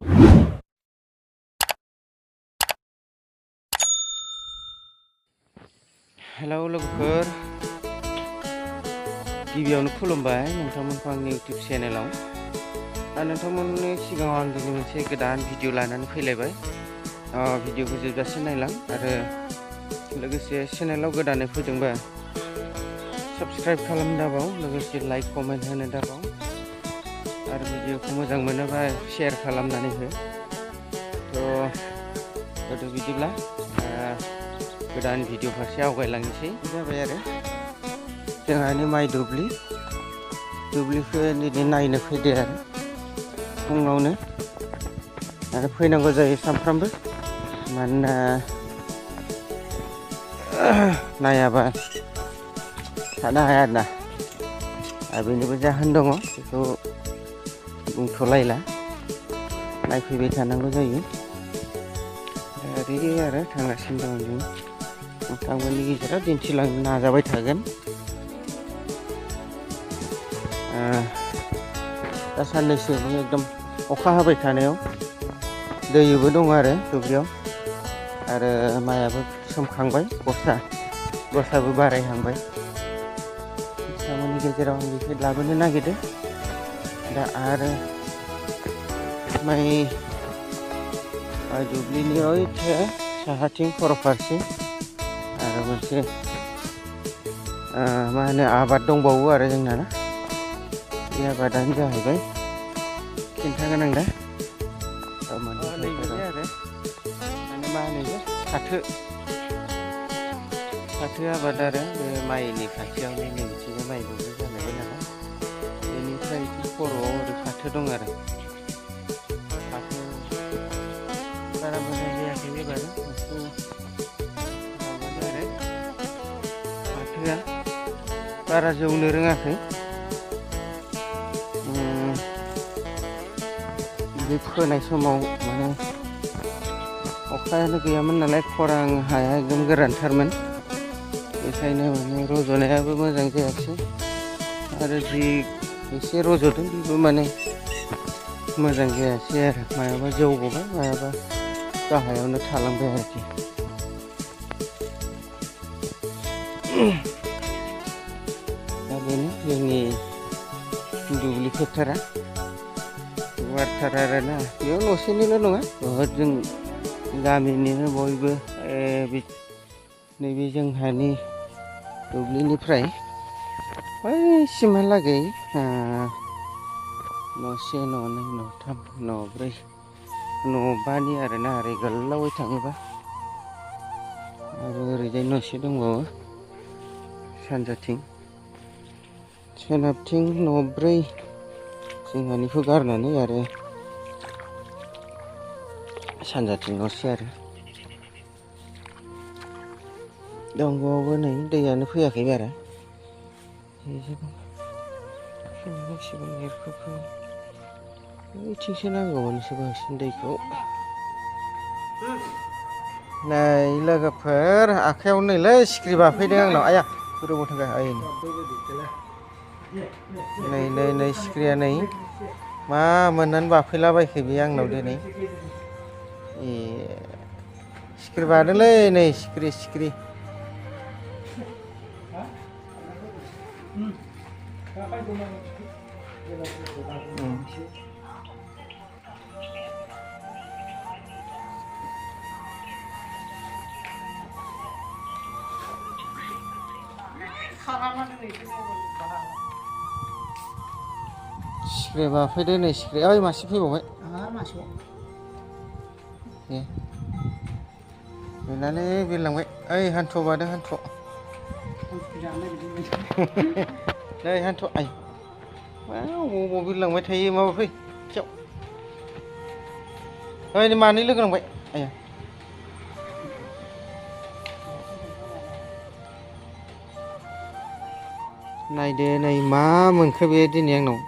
Hello लोगोफोर, गिबियावनो खुलुमबाय नोंथांमोनखौ आंनि इउटिउब चेनेलाव। नोंथांमोननि सिगाङाव आं दिनै मोनसे गोदान भिडिअ लानानै फैलायबाय। भिडिअखौ जोबजासिम नायलां आरो लोगोसे चेनेलाव गोदानै फैदोंबा साबस्क्राइब खालामनो दाबाव, लोगोसे लाइक कमेन्ट होनो दाबाव आरो भिडिअखौ मोजां मोनोबा शेयार खालामनानै हो। थ' बिदिब्ला गोदान भिडिअ फारसे आवगायलांनोसै जाबाय आरो जोंहानि माइ दुब्लिखौ दिनै नायनो फैदो आरो फुङावनो आरो फैनांगौ जायो सानफ्रामबो, मानोना नायाबा थानो हाया आरोना। बेनिबो जाहोन दङ, बेखौ बुंथ'लायला, नायफैबाय थानांगौ जायो। ओरै आरो थांगासिनो दं जों नोंथांमोननि गेजेराव दिन्थिलांनो नाजाबाय थागोन। दा साननैसो एकदम अखा हाबाय थानायाव दैबो दं आरो दुब्लियाव, आरो माइआबो सोमखांबाय, गसाबो बारायहांबाय। नोंथांमोननि गेजेराव आं बेखौ लाबोनो नागिरदों। दा आरो माइ दुब्लिनि ओइथे साहाथिं खर' फारसे आरो मोनसे मा होनो आबाद दंबावो आरो जोंना ना। बे आबादानो जाहैबाय, खिन्थागोन आं दा नैबे आरो मा होनो फाथो आबाद आरो बे माइनि खाथियावनो नैबेथिंबो माइ दुब्लि जालायबाय नालाय, बेनिफ्राय खर'आव ओरै फाथो दं आरो फाथो बारा मोजां जायाखै एबार आरो फाथोआ बारा जौनो रोङाखै। बे फोनाय समाव माने अखायानो गैयामोन नालाय, खरां हाया एकदम गोरानथारमोन, बेखायनो माने रज'नायाबो मोजां जायाखिसै आरो जि एसे रज'दों बेबो माने मोजां जायासै आरो मायाबा जौबोबाय, मायाबा गाहायावनो थालांबाय आरोखि। दा बेनो जोंनि दुब्लि फोथारा गुवारथार आरोना। बेयाव न'सेनिल' नङा, बहुद जों गामिनिनो बयबो नैबे जोंहानि दुब्लिनिफ्राय बैसिमहालागै न'से न'नै न'थाम न'ब्रै न'बानि आरोना, ओरै गोलावै थाङोबा। आरो ओरैजाय न'से दंबावो सानजाथिं, सोनाबथिं न'ब्रै जोंहानिखौ गारनानै, आरो सानजाथिं न'से आरो दंग'आवबो नै दैयानो फैयाखै बारा। ओइथिंसो नांगौमोनसो बांसिन दैखौ। नै लोगोफोर, आखाइयाव नैलै सिख्रि बाफैदों आंनाव। आया गोदौबाव थांगा नै सिख्रिया नै मा मोननानै बाफैलाबायखो बे आंनाव दिनै। सिख्रि बादोंलै, नै सिख्रि सिख्रि बाफैदो, नै सिख्रि ओइ मासे फैबावबाय। गैलालै बिरलांबाय, ओइ हान्थुआव बादों, हान्थुआव। नै हान्थु आइ मा अबाव बिरलांबाय थायो, माबा फै खाथियाव। ओइ मानै लोगो नांबाय, आया नायदो नै मा मोनखो बे दिनै आंनाव।